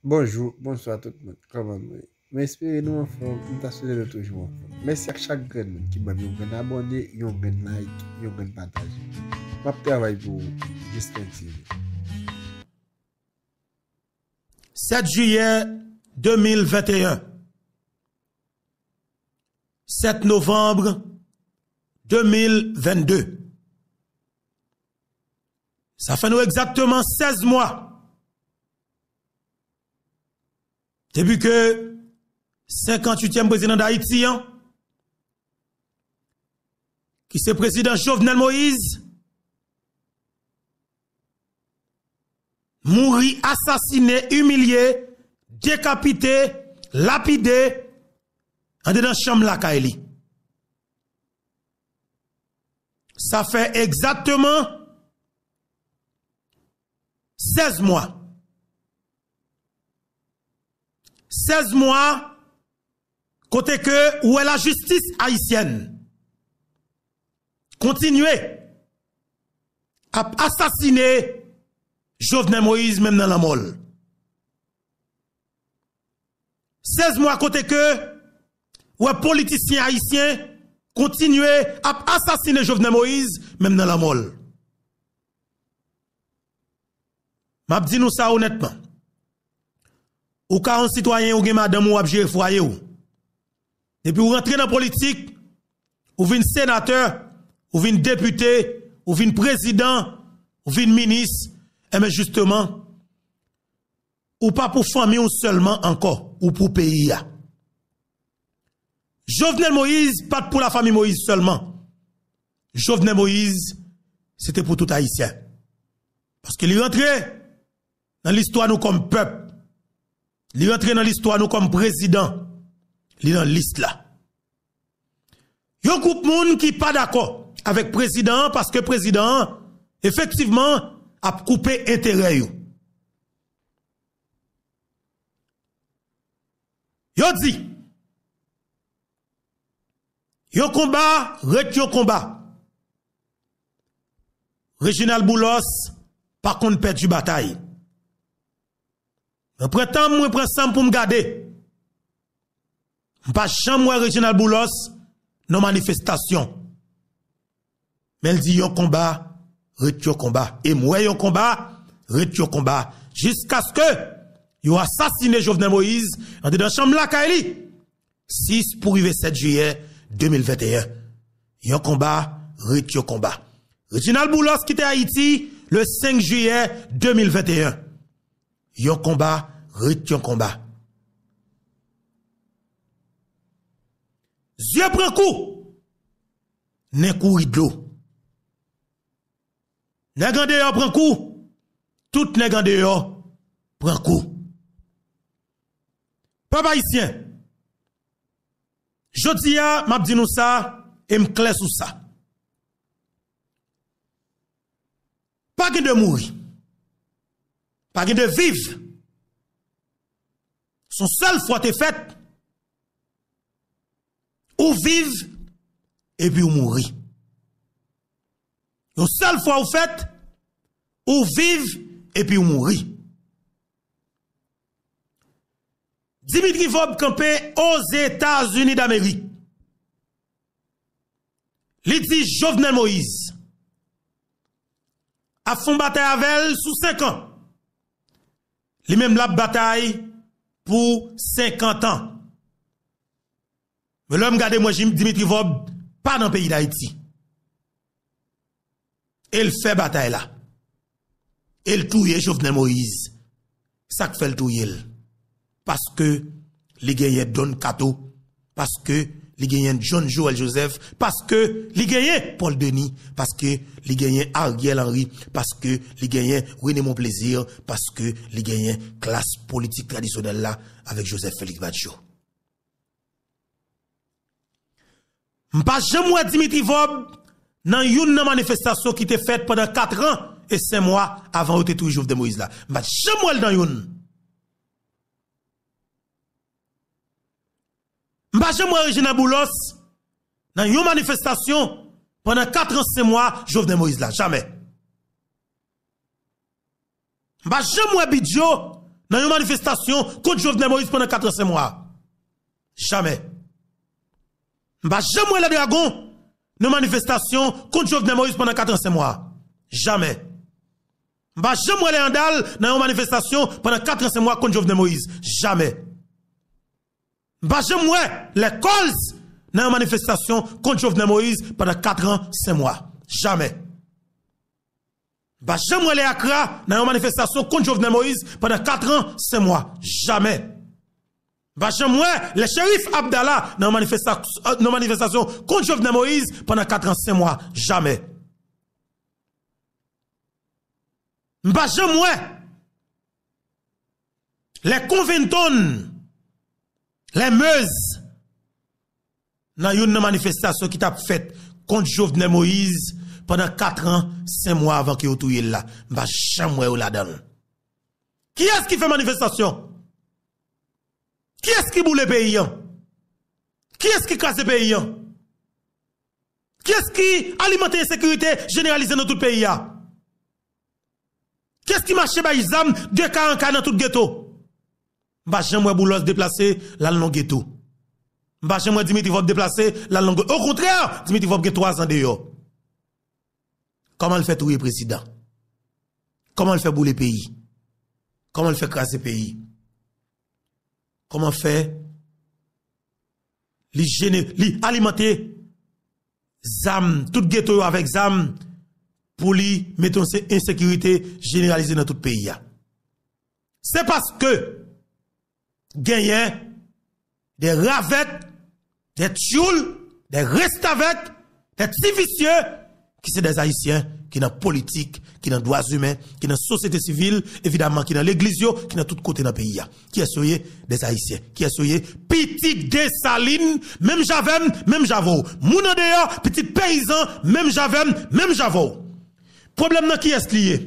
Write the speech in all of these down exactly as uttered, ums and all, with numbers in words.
Bonjou, bonswa tout moun. Kòman nou ye? M espere nou anfòm, m ta swete nou toujou anfòm. Mèsi ak chak grenn moun ki ban m yon grenn abòne, yon grenn like, yon grenn pataje. M ap travay pou ou, Justin T V. Sèt jiyè de mil venteyen. Sèt novanm de mil vennde. Sa fè nou egzakteman sèz mwa depi ke senkantuityèm prezidan Dayiti an, ki se prezidan Jovenel Moïse, mouri, asasine, imilye, dekapite, lapide, andedan chanm lakay li. Sa fè egzakteman sèz mwa. Sèz mwa kote ke ou wè lajistis ayisyèn kontinye ap asasine Jovenel Moïse menm nan lanmò l. Sèz mwa kote ke ou wè politisyen ayisyen kontinye ap asasine Jovenel Moïse menm nan lanmò l. M ap di nou sa onètman. Ou ka yon sitwayen, ou gen madanm ou, w ap jere fwaye w. Depi w rantre nan politik, ou vin senatè, ou vin depite, ou vin prezidan, ou vin minis, enben jisteman, ou pa pou fanmi w sèlman ankò, ou pou peyi a. Jovenel Moïse pa t pou lafanmi Moïse sèlman. Jovenel Moïse, se te pou tout Ayisyen. Paske li rantre nan listwa nou kòm pèp. Li rantre nan listwa nou kòm prezidan. Li nan lis la. Yon gwoup moun ki pa dakò avèk prezidan an paske prezidan an, efektivman, ap koupe enterè yo. Yo di, yon konba ret yon konba. Reginald Boulos pa konn pèdi batay. Mwen pran tan m, mwen pran san m pou m gade. M pa janm wè Reginald Boulos nan manifestasyon. Men l di yon konba ret yon konba. E m wè yon konba ret yon konba. Jiskaske yo asasine Jovenel Moïse andedan chanm lakay li. Sis pou rive sèt jiyè de mil venteyen. Yon konba ret yon konba. Reginald Boulos kite Ayiti le senk jiyè de mil venteyen. Yon konba ret yon konba. Zye pran kou, nen kouri dlo. Nèg andeyò pran kou, tout nèg andeyò pran kou. Pèp ayisyen, jodi a, m ap di nou sa, e m klè sou sa. Pa gen de mouri. Pa gen de viv. Se yon sèl fwa te fèt. Ou viv, epi ou mouri. Yon sèl fwa ou fèt, ou viv, epi ou mouri. Dimitri Vorbe kanpe Ozetazini Damerik. Li di Jovenel Moïse ap fè yon batay avè l sou senk an. Li menm l ap batay pou senkant an. Men lè m gade, mwen, Jim-, Dimitri Vorbe pa nan peyi Dayiti. E l fè batay la. E l touye Jovenel Moïse. Sa k fè l touye l? Paske li genyen Don Kato. Paske li genyen John Joël Joseph. Paske li genyen Paul Denis. Paske li genyen Ariel Henry. Paske li genyen René Monplaisir. Paske li genyen klas politik tradisyonèl la avèk Joseph Félix Badio. M pa janm wè Dimitri Vorbe nan youn nan manifestasyon ki te fèt pandan kat an e senk mwa avan yo te touye Jovenel Moïse la. M pa t janm wè l nan youn. M pa janm wè Reginald Boulos nan yon manifestasyon pandan kat an senk mwa Jovenel Moïse la. Jamè. M pa janm wè Bidjo nan yon manifestasyon kont Jovenel Moïse pandan kat an senk mwa? Jamè. M pa janm wè Lè Dragon nan yon manifestasyon kont Jovenel Moïse pandan kat an senk mwa. Jamè. M pa janm wè Lè Andal nan yon manifestasyon pandan kat an senk mwa kont Jovenel Moïse. Jamè. M pa janm wè Lè Coles nan yon manifestasyon kont Jovenel Moïse pandan kat an senk mwa. Jamè. M pa janm wè Lè Akra nan yon manifestasyon kont Jovenel Moïse pandan kat an senk mwa. Jamè. M pa janm wè Lè Cherif Abdallah nan yon manifesta-, nan yon manifestasyon kont Jovenel Moïse pandan kat an senk mwa. Jamè. M pa janm wè Lè Covington, Lè Meuse, nan youn nan manifestasyon ki t ap fèt kont Jovenel Moïse pandan kat an, senk mwa avan ke yo touye l la. M pa janm wè yo ladan l. Kiyès ki fè manifestasyon? Kiyès ki boule peyi an? Kiyès ki kraze peyi an? Kiyès ki alimante ensekirite jeneralize nan tout peyi a? Kiyès ki mache bay zam de kay an kay nan tout geto? M pa janm wè Boulos deplase l al nan geto. M pa janm wè Dimitri Vorbe deplase l al nan geto. Okontrè, Dimitri Vorbe gen twa zan deyò. Kòman l fè touye prezidan? Kòman l fè boule peyi? Kòman l fè kraze peyi? Kòman fè li jene-, li alimante zam, tout geto yo avèk zam pou li mete yon se-, ensekirite jeneralize nan tout peyi a? Se paske genyen de ravèt, de tyoul, de restavèk, de ti visye ki se de Ayisyen ki nan politik, ki nan dwa imen, ki nan sosyete sivil, evidaman ki nan legliz yo, ki nan tout kote nan peyi a. Kiyès yo ye? De Ayisyen. Kiyès yo ye? Pitit Desalin, menm jan avè m, menm jan avè w. Moun andeyò, pitit peyizan, menm jan avè m, menm jan avè w. Pwoblèm nan kiyès li ye?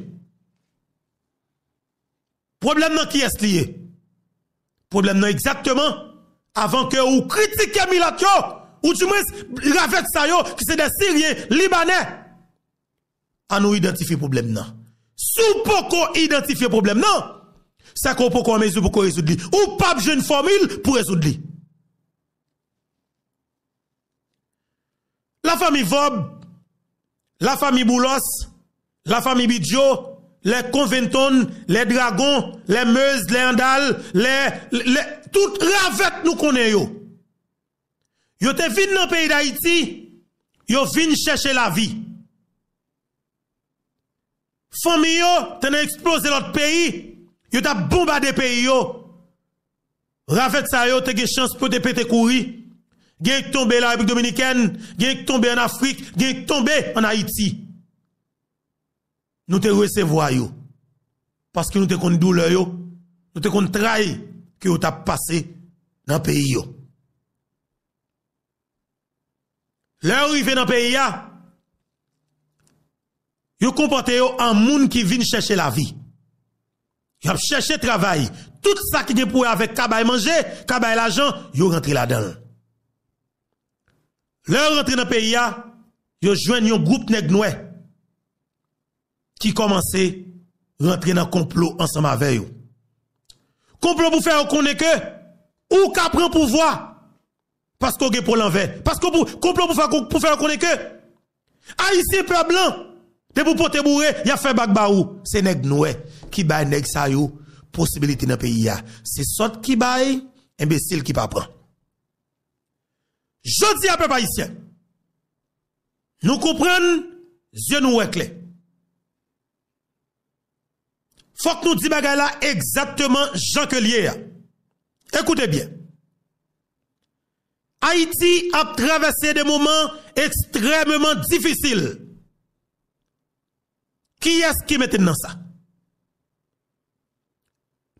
Pwoblèm nan kiyès li ye? Pwoblèm nan egzakteman, avan ke ou kritike milat yo, ou dimwens ravèt sa yo ki se de Siryen, Libanè. An nou idantifye pwoblèm nan. Si w poko idantifye pwoblèm nan, se ke w poko an mezi pou ko rezoud li. Ou p ap jwenn fòmil pou rezoud li. Lafanmi Vorbe, lafanmi Boulos, lafanmi Bidjo, Lè Covington, Lè Dragon, Lè Meuse, Lè Andal, Lè, Lè, tout ravèt nou konnen yo. Yo te vin nan peyi Dayiti, yo vin chèche lavi. Fanmi yo te nan eksploze lòt peyi, yo t ap bonbade peyi yo. Ravèt sa yo te gen chans pou yo te pete kouri. Gen ki tonbe Larepiblik Dominikèn, gen ki tonbe ann Afrik, gen ki tonbe ann Ayiti. Nou te resevwa yo. Paske nou te konn doulè yo, nou te konn tray ke yo t ap pase nan peyi yo. Lè yo rive nan peyi a, yo konpòte yo an moun ki vin chèche lavi. Y ap chèche travay. Tout sa ki gen pou wè avèk ka bay manje, ka bay lajan, yo rantre ladan l. Lè yo rantre nan peyi a, yo jwenn yon gwoup nèg nwè ki kòmanse rantre nan konplo ansanm avè yo. Konplo pou fè yo konnen ke ou ka pran pouvwa paske w gen po lanvè. Paske pou, konplo pou fè, pou fè yo konnen ke Ayisyen pè blan, depi w pote boure, y ap fè bak ba ou. Se nèg nwè ki bay nèg sa yo posibilite nan peyi a. Se sòt ki bay, enbesil ki pa pran. Jodi a, pèp ayisyen, nou konprann, zye nou wè klè. Fòk nou di bagay la egzakteman jan ke l ye a. Ekoute byen. Ayiti ap travèse de moman ekstrèmeman difisil. Kiyès ki mete n nan sa?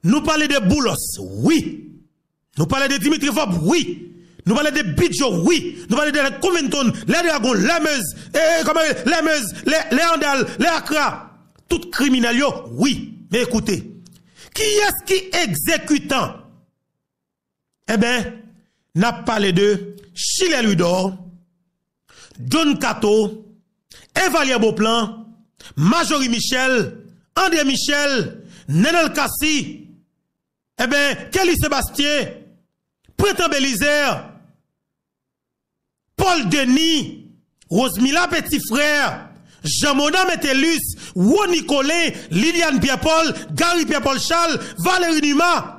Nou pale de Boulos, wi. Nou pale de Dimitri Vorbe, wi. Nou pale de Bidjo, wi. Nou pale de Covington, Lè Dragon, Lè Meuse, e, e, kòman, Lè Meuse, Lè, Lè Andal, Lè Akra. Tout kriminèl yo, wi. Men ekoute, kiyès ki egzekitan? Enben, n ap pale de Chilè Louidor, Don Kato, Evalye Beauplan, Majorie Michel, André Michel, Nenel Cassy, Enben, Kelly Sébastien, Prétan Bélizaire, Paul Denis, Rosemila Petit Frère, Jean Mona Metellus, Rony Colin, Liliane Pierre Paul, Gary Pierre Paul Charles, Valéry Numa.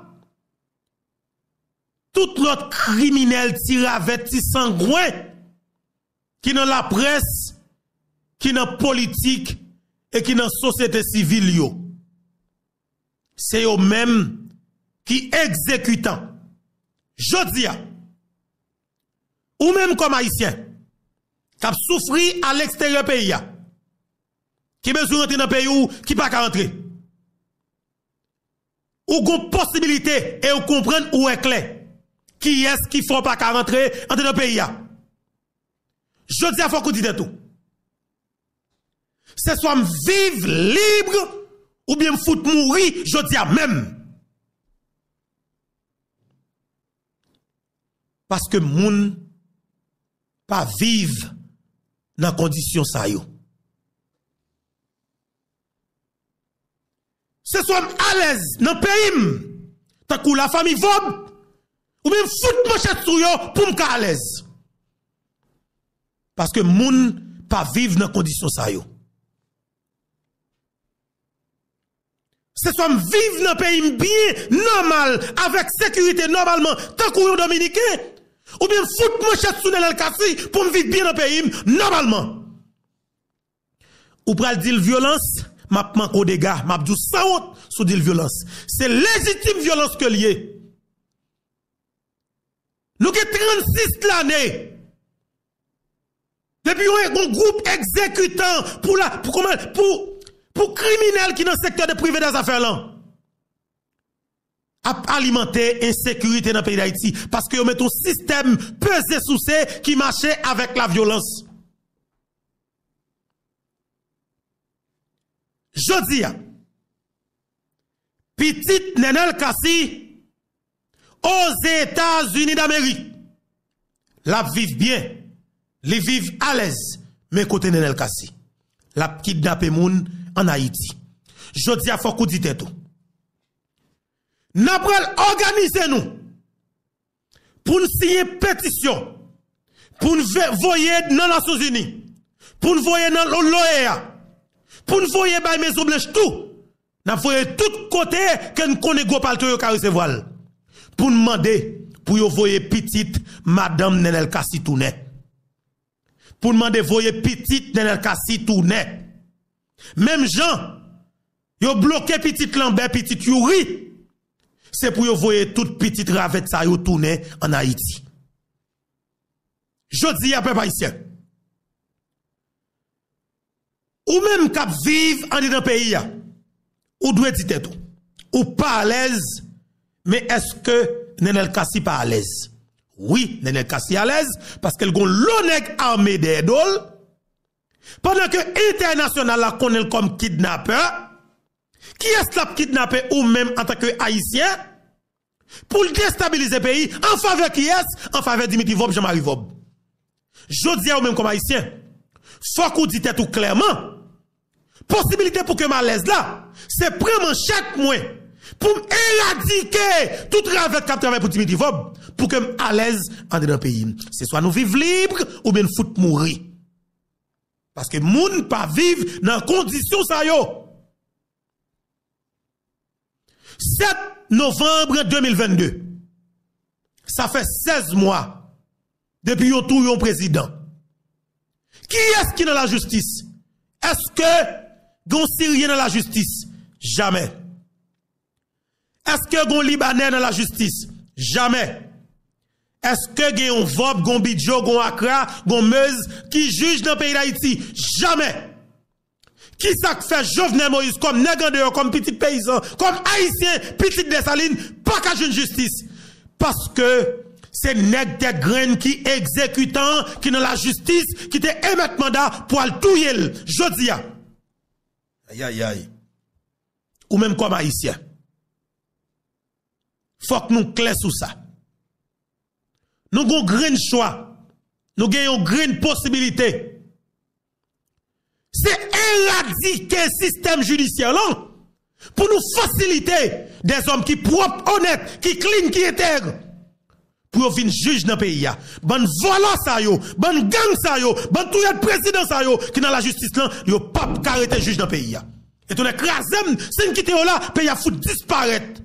Tout lòt kriminèl, ti ravèt, ti sangwen ki nan laprès, ki nan politik e ki nan sosyete sivil yo. Se yo menm ki egzekitan. Jodi a, ou menm kòm Ayisyen k ap soufri aleksteryè peyi a, ki bezwen rantre nan peyi w, ki pa ka rantre. Ou gon posibilite e ou konprann, ou wè klè. Kiyès ki fè w pa ka rantre andedan peyi a? Jodi a, fòk ou di tèt ou, se swa m viv lib oubyen m fout mouri jodi a menm. Paske moun pa viv nan kondisyon sa yo. Se swa m alèz nan peyi m, tankou lafanmi Vob, oubyen m fout manchèt sou yo pou m ka alèz. Paske moun pa viv nan kondisyon sa yo. Se swa m viv nan peyi m byen, nòmal, avèk sekirite, nòmalman, tankou yon Dominiken, oubyen m fout manchèt sou Nenel Cassy pou m viv byen nan peyi m, nòmalman. Ou pral di l vyolans, m ap manke w dega, m ap di w sanwont si w di l vyolans. Se lejitim vyolans ke l ye. Nou gen trannsis lane depi yon, yon gwoup egzekitan pou la, pou kòman, pou, pou kriminèl ki nan sektè de prive dèzafè lan ap alimante ensekirite nan peyi Dayiti, paske yo mete yon sistèm peze souse ki mache avèk lavyolans. Jodi a, pitit Nenel Cassy Ozetazini Damerik, l ap viv byen, li viv alèz, men kote Nenel Cassy? L ap kidnape moun ann Ayiti. Jodi a, fòk ou di tèt ou, n ap pral òganize nou pou n siyen petisyon, pou n ve-, voye nan Nasyonzini, pou n voye nan lo-, L O E A, pou n voye bay Mezon Blanch tou. N ap voye tout kote ke n konnen gwo palto yo ka resevwa l, pou n mande pou yo voye pitit madanm Nenel Cassy tounen. Pou n mande voye pitit Nenel Cassy tounen. Menm jan yo bloke pitit Lanbè, pitit Youri, se pou yo voye tout pitit ravèt sa yo tounen ann Ayiti. Jodi a, pèp ayisyen, ou menm k ap viv andedan peyi a, ou dwe di tèt ou, ou pa alèz, men èske Nenel Cassy pa alèz? Wi, Nenel Cassy alèz, paske l gon lo nèg ame dèyè do l, pandan ke entènasyonal la konnen l kòm kidnapè. Kiyès l ap kidnape ou menm antanke Ayisyen? Pou l destabilize peyi, an favè kiyès? An favè Dimitri Vorbe, Jean Marie Vorbe. Jodi a, ou menm kòm Ayisyen, fòk ou di tèt ou klèman, posibilite pou ke m alèz la, se pran manchèt mwen, pou m eradike tout ravèt k ap travay pou Dimitri Vorbe, pou ke m alèz andedan peyi m. Se swa nou viv lib, oubyen n fout mouri. Paske moun pa viv nan kondisyon sa yo. Sèt novanm de mil vennde, sa fè sèz mwa depi yo touye yon prezidan. Kiyès ki nan lajistis? Èske gen yon Siryen nan lajistis? Jamè. Èske gen yon Libanè nan lajistis? Jamè. Èske gen yon Vorbe, gen yon Bidjo, gen yon Akra, gen yon Meuse ki jij nan peyi Dayiti? Jamè. Kisa k fè Jovenel Moïse, kòm nèg andeyò, kòm pitit peyizan, kòm Ayisyen, pitit Desalin, pa ka jwenn jistis? Paske se nèg tèt grenn ki egzekitan, ki nan lajistis, ki te emèt manda pou al touye l jodi a. Ayayay. Ou menm kòm Ayisyen, fòk nou klè sou sa. Nou gon grenn chwa. Nou gen yon grenn posibilite. Se eradike sistèm jidisyè lan Pou nou fasilite dèzòm ki pwòp, onèt, ki clean, ki entèg, pou yo vin jij nan peyi a. Bann vòlò sa yo, bann gang sa yo, bann touyad prezidan sa yo ki nan lajistis lan, yo p ap ka rete jij nan peyi a. Etounen kraze m, si n kite yo la, peyi a fout disparèt.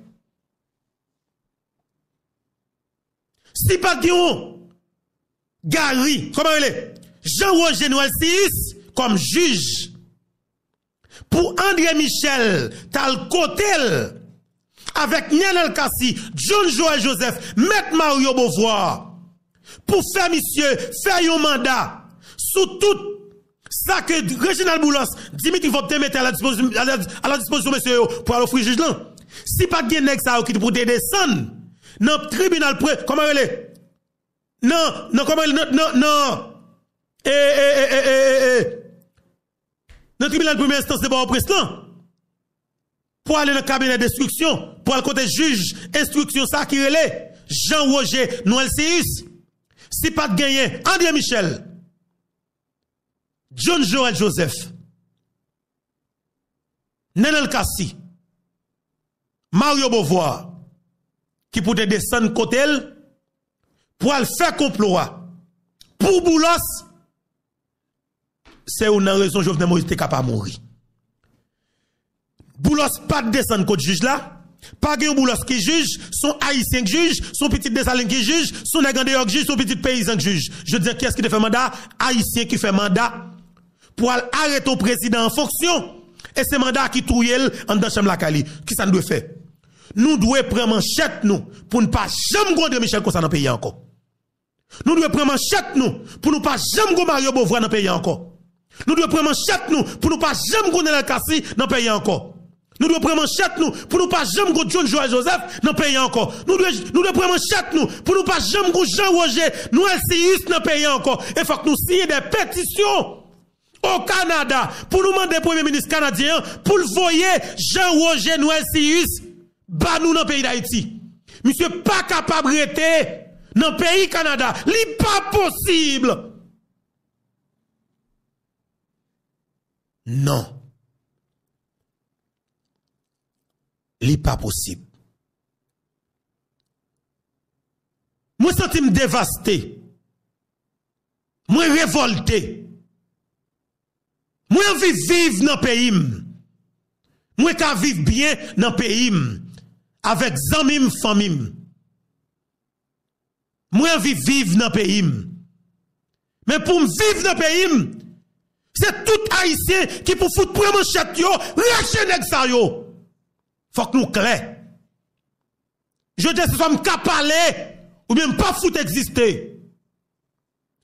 Si pa t gen yon Gary, kòman rele? Jean Roger Noël Cius kòm jij. Pou André Michel t al kote l avèk Nenel Cassy, John Joël Joseph, Mèt Mario Beauvoir, pou fè misye fè yon manda sou tout sa ke Reginald Boulos, Dimitri Vorbe te mete a la dispozisyon, a la, a la dispozisyon mesye yo pou al ofri jij lan. Si pa t gen nèg sa yo ki te pou te desann nan tribinal pre, kòman rele? Nan, nan, kòman rele? Nan, nan, nan, e, e, e, e, e, e, e. Nan tribinal premye enstans de Pòtoprens lan, pou ale nan kabinè denstriksyon, pou al kote jij enstriksyon sa ki rele Jean Roger Noël Cius. Si pa t genyen André Michel, John Joël Joseph, Nenel Cassy, Mario Beauvoir, ki pou te desann kote l, pou al fè konplo a pou Boulos, se youn nan rezon Jovenel Moïse te ka pa mouri. Boulos pa t desann kot jij la. Pa gen yon Boulos ki jij, s on Ayisyen k jij, s on pitit Desalin ki jij, s on nèg andeyò k jij, s on pitit peyizan k jij. Jodi a, kiyès ki te fè manda? Ayisyen ki fè manda pou al arete yon prezidan an fonksyon, e se manda ki touye l anndan chanm lakay li. Kisa n dwe fè? Nou dwe pran manchèt nou pou n pa janm gen André Michel konsa nan peyi a ankò. Nou dwe pran manchèt nou pou nou pa janm gen Mario Beauvoir nan peyi a ankò. Nou dwe pran manchèt nou pou nou pa janm gen Nenel Cassy nan peyi a ankò. Nou dwe pran manchèt nou pou nou pa janm gen John Joël Joseph nan peyi a ankò. Nou dwe, nou dwe pran manchèt nou pou nou pa janm gen Jean Roger Noël Cius nan peyi a ankò. E fòk nou siyen de petisyon o Kanada pou nou mande premye minis kanadyen an pou l voye Jean Roger Noël Cius ba nou nan peyi Dayiti. Misye pa kapab rete nan peyi Kanada. Li pa posib. Non. Li pa posib. Mwen santi m devaste. Mwen revòlte. Mwen anvi viv nan peyi m. Mwen ka viv byen nan peyi m, avèk zanmi m, fanmi m. Mwen anvi viv nan peyi m. Men pou m viv nan peyi m, se tout Ayisyen ki pou fout pran manchèt yo, rache nèg sa yo. Fòk nou klè. Jodi a, se swa m ka pale, oubyen m pa fout egziste.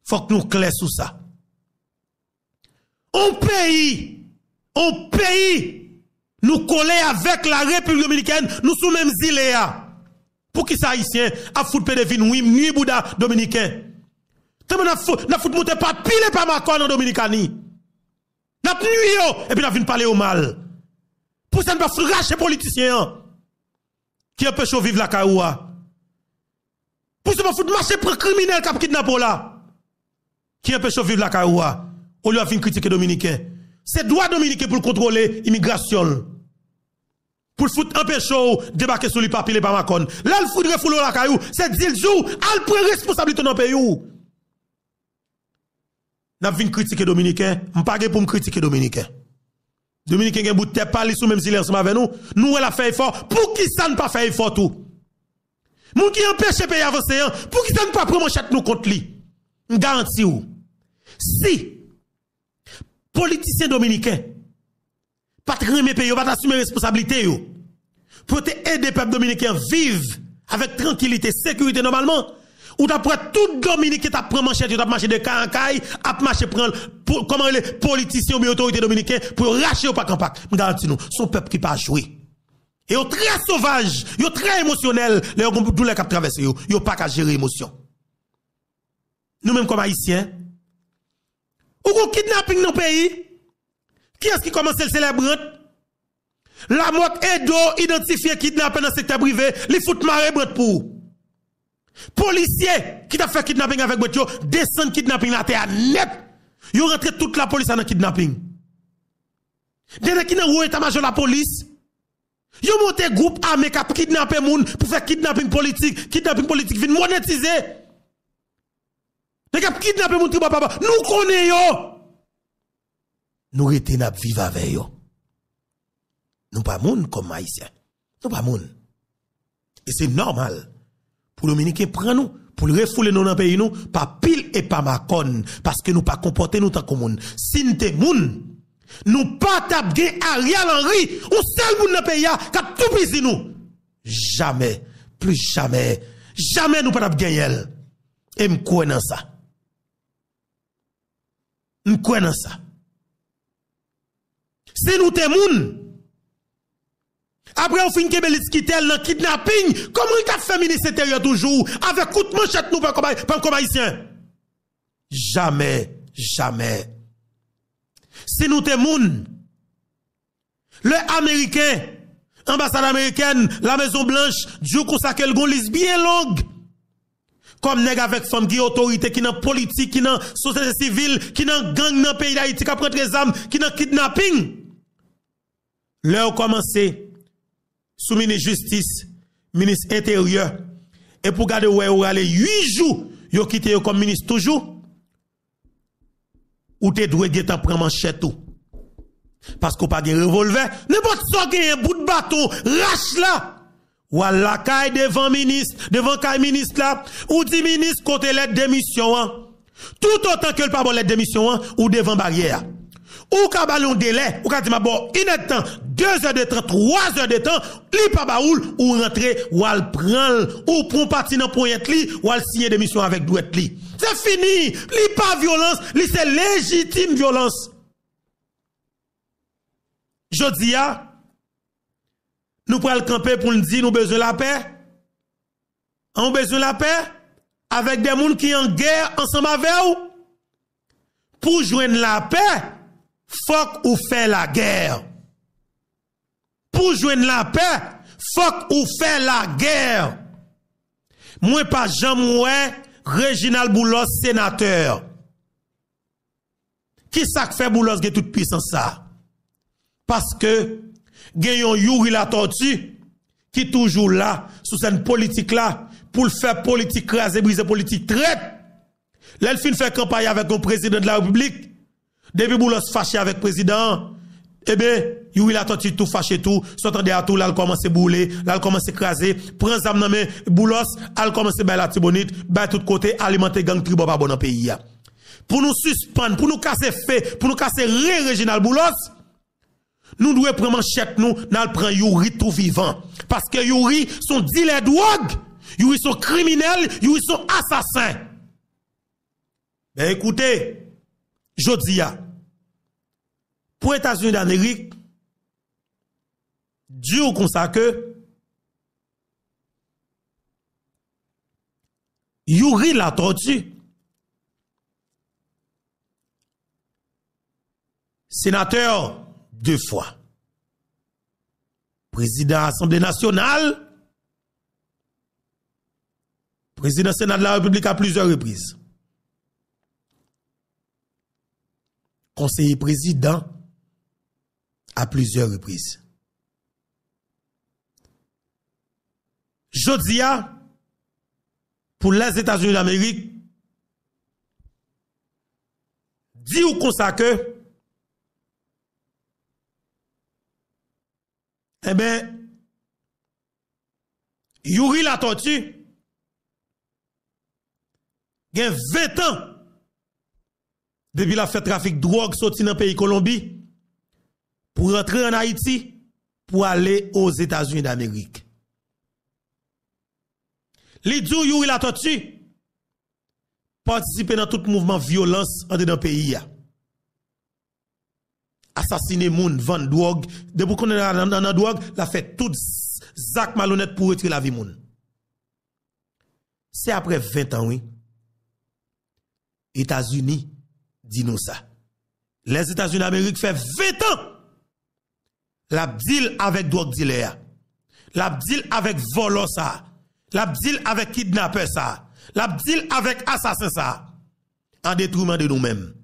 Fòk nou klè sou sa. On peyi, on peyi, nou kole avèk la Repiblik Dominikèn, nou sou menm zile a. Poukisa Ayisyen ap fout pede vin wi, nwi bouda Dominiken? Tèlman n ap fou-, n ap fout monte pa pile pa makòn an Dominikani. N ap nwi yo, epi n ap vin pale yo mal. Poukisa n pa fout rache politisyen an ki anpeche w viv lakay ou a? Poukisa w pa fout mache pran kriminèl k ap kidnape w la, ki anpeche w viv lakay ou a, olye w ap vin kritike Dominiken? Se dwa Dominiken pou l kontwole imigrasyon l, pou l fout anpeche w debake sou li pa pile pa makòn. Lè l fout refoule w lakay ou, se di l di w al pran responsablite w nan peyi w. N ap vin kritike Dominiken, m pa gen pou m kritike Dominiken. Dominiken gen bout tè pa li sou menm zile ansanm avè nou. Nou wè l ap fè efò. Poukisa n pa fè efò tou? Moun ki anpeche peyi a vanse an, poukisa n pa pran manchèt nou kont li? M garanti w, si politisyen dominiken pa t renmen peyi yo, pa t asime responsablite yo, pou yo te ede pèp dominiken an viv avèk trankilite, sekirite nòmalman, ou t ap wè tout Dominiken t ap pran manchèt yo, t ap mache de kay an kay, ap mache pran po-, kòman rele, politisyen oubyen otorite dominiken pou yo rache yo pak an pak. M garanti nou, se yon pèp ki pa jwe. E yo trè sovaj, yo trè emosyonèl, lè yo gen doulè k ap travèse yo, yo pa ka jere emosyon. Nou menm kòm Ayisyen, ou gon kidnaping nan peyi? Kiyès ki kòmanse l? Se lè Brandt. Lamòt ede w idantifye kidnapè nan sektè prive, li fout mare Brandt pou ou. Polisye ki t ap fè kidnaping avèk Brandt yo desann kidnaping la atè a nèt. Yo rantre tout lapolis la nan kidnaping. Gen nèg ki nan wo eta majò lapolis, Yo monte gwoup ame k ap kidnape moun pou fè kidnaping politik. Kidnaping politik vin monetize. Nèg ap kidnape moun tribò papa. Nou konnen yo. Nou rete n ap viv avè yo. Nou pa moun kòm Ayisyen. Nou pa moun. E se nòmal pou Dominiken pran nou, pou l refoule nou nan peyi nou, pa pil e pa makòn, paske nou pa konpòte nou tankou moun. Si n te moun, nou pa t ap gen Ariel Henry, yon sèl moun nan peyi a, k ap toupizi nou. Jamè, plis jamè, jamè nou pa t ap genyen l. E m kwè nan sa. M kwè nan sa. Si nou te moun, apre ou fin kenbe li kite l nan kidnaping, kòman l t ap fè minis enteryè toujou avèk kout manchèt nou pèp kòm Ay-, pèp kòm Ayisyen? Jamè, jamè. Si nou te moun, lè Ameriken, anbasad amerikèn, La Mezon Blanch, di w konsa ke l gon lis byen long kòm nèg avèk fanm ki otorite, ki nan politik, ki nan sosyete sivil, ki nan gang nan peyi Dayiti, k ap rantre zam, ki nan kidnaping. Lè yo kòmanse sou minis jistis, minis enteryè, epi w gade w wè yo rale uit jou, yo kite yo kòm minis toujou, ou te dwe gentan pran manchèt ou. Paske w pa gen revòlvè, nenpòt sa w genyen, bout baton, rach la, w al lakay devan minis, devan kay minis la, ou di minis kote lèt demisyon an. Toutotan ke l pa ba w lèt demisyon an, ou devan baryè a. Ou ka ba l yon delè, ou ka di m ap ba w inèdtan, dezèdtan, twazèdtan, li pa ba ou l, ou rantre, w al pran l, ou pran pati nan ponyèt li, w al siyen demisyon avèk dwèt li. Se fini, li pa vyolans, li se lejitim vyolans. Jodi a, nou pral kanpe pou n di nou bezwen lapè. An, ou bezwen lapè avèk de moun ki an gè ansanm avè w? Pou jwenn lapè, fòk ou fè lagè. Pou jwenn lapè, fòk ou fè lagè. Mwen pa janm wè Reginald Boulos senatè. Kisa k fè Boulos gen tout pisans sa a? Paske gen yon Youri Latortue ki toujou la sou sèn politik la pou l fè politik kraze brize, politik trèt. Lè l fin fè kanpay avèk yon prezidan de la repiblik, depi Boulos fache avèk prezidan an, ebyen, Youri Latortue tou fache tou, sa w tande a tou, l al kòmanse boule, l al kòmanse kraze, pran zam nan men Boulos, al kòmanse bay Latibonit, bay tout kote, alimante gang tribò pa bò nan peyi a. Pou nou sispann, pou nou kase fe, pou nou kase ren Reginald Boulos, nou dwe pran manchèt nou, n al pran Youri tou vivan. Paske Youri se yon dilè dwòg, Youri se yon kriminèl, Youri se yon asasen. Ben, ekoute, jodi a, pou Etazini Damerik, di w konsa ke Youri Latortue, senatè de fwa, prezidan Asanble Nasyonal, prezidan Sena de la Repiblik a plizyè repriz, konseye prezidan a plizyè repriz. Jodi a, pou Lèzetazini Damerik, di w konsa ke, enben, Youri Latortue gen ven tan depi l ap fè trafik dwòg soti nan peyi Kolonbi pou rantre ann Ayiti pou ale Ozetazini Damerik. Li di w Youri Latortue patisipe nan tout mouvman vyolans andedan peyi a. Asasinen moun, vann dwòg, depi w konnen nan, nan, nan dwòg, l ap fè tout z-, zak malonèt pou retire lavi moun. Se apre ven tan, wi. Etazini di nou sa. Lèzetazini Damerik fè ven tan l ap dil avèk dwòg dilè a. L ap dil avèk vòlò sa a. L ap dil avèk kidnapè sa a. L ap dil avèk asasen sa a. An detriman de nou menm.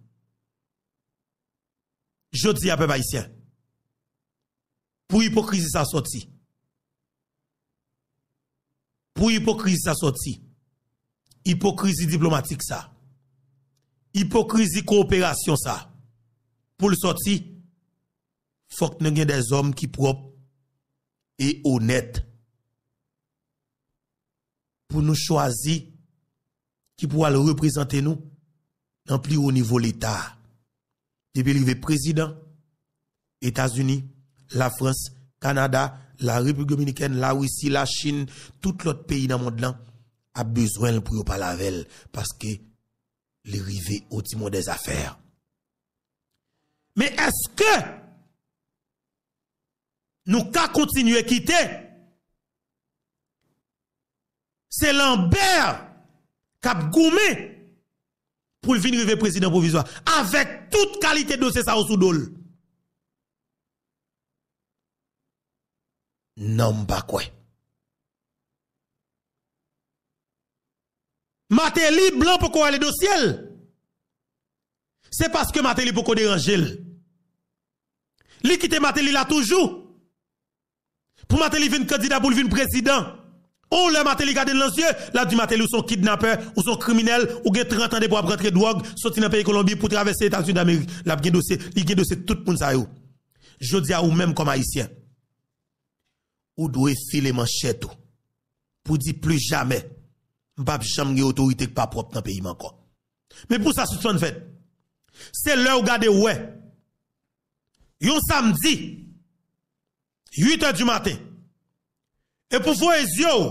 Jodi a, pèp ayisyen, pou ipokrizi sa sòti, Pou ipokrizi sa sòti, ipokrizi diplomatik sa, ipokrizi kowoperasyon sa, pou l sòti, fòk nou gen dèzòm ki pwòp e onèt pou nou chwazi ki pou al reprezante nou nan pli wo nivo Leta a. Depi l rive prezidan, Etazini, Lafrans, Kanada, Larepiblik Dominikèn, Larisi, Lachin, tout lòt peyi nan mond lan ap bezwen l pou yo pale avè l, paske li rive o timon dè zafè. Men èske nou ka kontinye kite se Lambert k ap goumen pou l vin rive prezidan pwovizwa avèk tout kalite dosye sa yo sou do l? Non, m pa kwè. Mateli blan poko ale dosye l. Se paske Mateli poko deranje l. Li kite Mateli la toujou. Pou Mateli vin kandida pou l vin prezidan. On lè Mateli gade l nan zye, l ap di Mateli ou se yon kidnapè, ou se yon kriminèl, ou gen trant an depi w ap rantre dwòg, soti nan peyi Kolonbi pou travèse Etazini Damerik. L ap gen dosye, li gen dosye tout moun sa yo. Jodi a ou menm kòm Ayisyen, ou dwe file manchèt ou pou di pli jamè m p ap janm gen otorite k pa pwòp nan peyi m ankò. Men pou sa sispann fèt, se lè w gade w wè yon samdi, uit è di maten, epi w voye zye w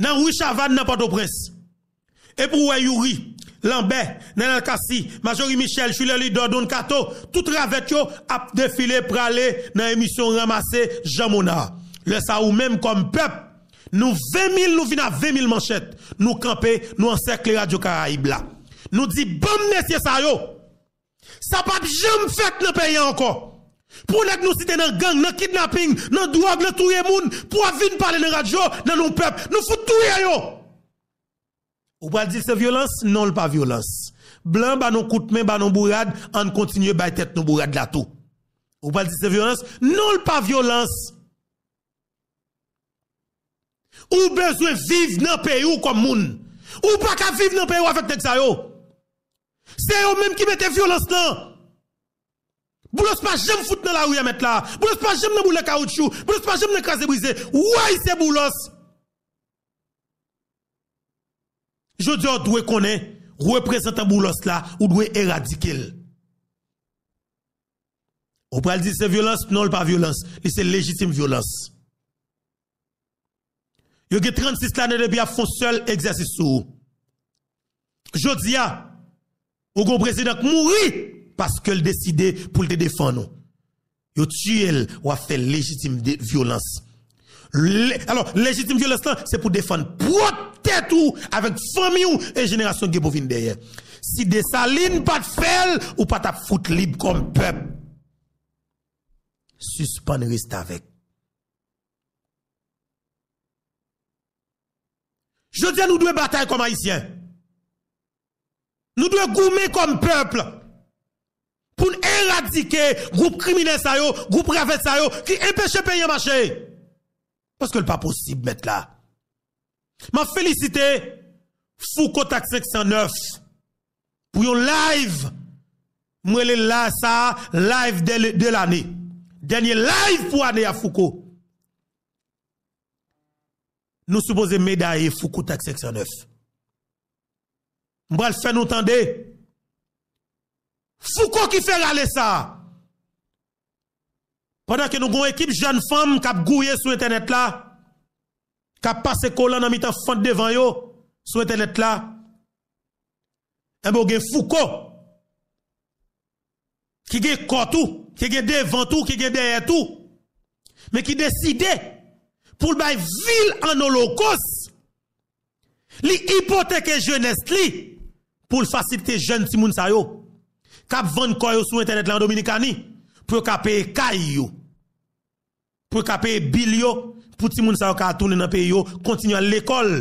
nan ri Chavann nan Pòtoprens, epi w wè Youri, Lanbè, Nènèl Cassy, Majorie Michel, Chouler Lidor, Don Kato, tout ravèt yo ap defile prale nan emisyon Ranmase Jan Mona. Lè sa a ou menm kòm pèp, nou ven mil, nou vin a ven mil manchèt, nou kanpe, nou ansèkle Radyo Karayib la. Nou di banm mesye sa yo, sa p ap janm fèt nan peyi a ankò. Pou nèg nou site nan gang, nan kidnaping, nan dwòg, nan touye moun, pou ap vin pale nan radyo, nan non pèp, nou fout touye yo. Ou pral di se vyolans? Non, l pa vyolans. Blan ba nou kout men, ba nou bourad, ann kontinye bay tèt nou bourad la tou. Ou pral di se vyolans? Non, l pa vyolans. Ou bezwen viv nan peyi w kòm moun. Ou pa ka viv nan peyi w avèk nèg sa yo. Se yo menm ki mete vyolans lan. Boulos pa janm fout nan lari a mèt la. Boulos pa janm nan boule kawotchou. Boulos pa janm nan kraze brize. Way se Boulos. Jodi a, w dwe konnen, reprezantan Boulos la, ou dwe eradike l. Ou pral di se vyolans? Non, l pa vyolans. Li se lejitim vyolans. Yo gen trannsis lane depi y ap fè yon sèl egzèsis sou ou. Jodi a, ou gen yon prezidan k mouri paske l deside pou l te defann ou. Yo tiye l, w ap fè lejitim de, vyolans. Le, alò, lejitim vyolans lan, se pou defann pwòp tèt ou avèk fanmi w e jenerasyon k gen pou vin dèyè. Si Desalin pa t fè l, ou pa t ap fout lib kòm pèp. Sispann restavèk. Jodi a, nou dwe batay kòm Ayisyen. Nou dwe goumen kòm pèp pou n eradike gwoup kriminèl sa yo, gwoup ravèt sa yo ki enpeche peyi an mache. Paske l pa posib, mèt la. M ap felisite Fouco Tak senk san nèf pou yon live. M rele live sa a live de, de lane. Dènye live pou ane a, Fouco. Nou sipoze medaye Fouco Tak senk san nèf. M pral fè nou tande Fouco ki fè rale sa a. Pandan ke nou gen yon ekip jèn fanm k ap gouye sou entènèt la, k ap pase kolan nan mitan fant devan yo sou entènèt la, enben, w gen Fouco ki gen kò tou, ki gen devan tou, ki gen dèyè tou, men ki deside pou l bay vi l an olokos. Li ipoteke jenès li pou l fasilite jèn timoun sa yo k ap vann kò yo sou entènèt la an Dominikani pou yo ka peye kay yo, pou yo ka peye bil yo, pou timoun sa yo ka tounen nan peyi yo, kontinye al lekòl.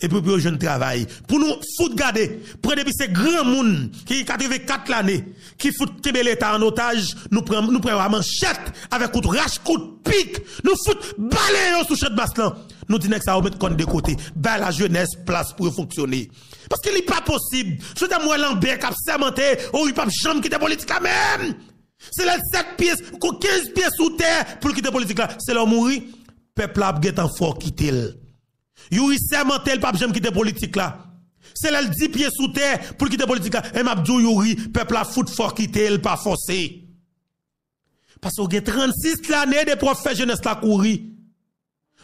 Epi pou yo jwenn travay. Pou nou fout gade, pran depi se granmoun ki gen katrevenkat lane, ki fout kenbe Leta an otaj, nou pran, nou pran yo a manchèt avèk kout rach, kout pik, nou fout bale yo sou Chanmas lan. Nou di nèg sa yo met kòn de kote, bay lajenès plas pou yo fonksyone. Paske li pa posib. Sou ta m wè Lanbè k ap sèmante, o, li p ap janm kite politik la menm. Se lè l sèt pye, kenz pye sou tè pou l kite politik la. Se lè w mouri, pèp la ap gentan fè w kite l. Youri sèmante l p ap janm kite politik la. Se lè l di pye sou tè pou l kite politik la. E m ap di w, Youri, pèp la fout fè w kite l pa fòse. Paske w gen trannsis lane depi w ap fè jenès la kouri.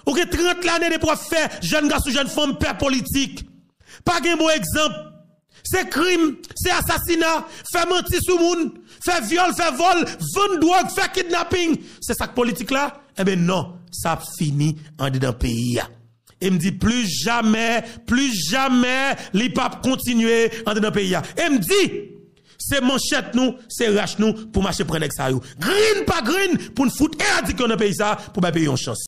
Ou gen trant lane depi w ap fè jèn gason, jèn fanm pè politik. Pa gen bon egzanp. Se krim, se asasina, fè manti sou moun, fè vyòl, fè vòl, vann dwòg, fè kidnaping. Se sa k politik la? Enben non, sa ap fini andedan peyi a. E m di pli jamè, pli jamè, li p ap kontinye andedan peyi a. E m di, se manchèt nou, se rach nou pou mache pran nèg sa yo. Grin pa grin pou n fout eradik yo nan peyi sa pou bay peyi yon chans.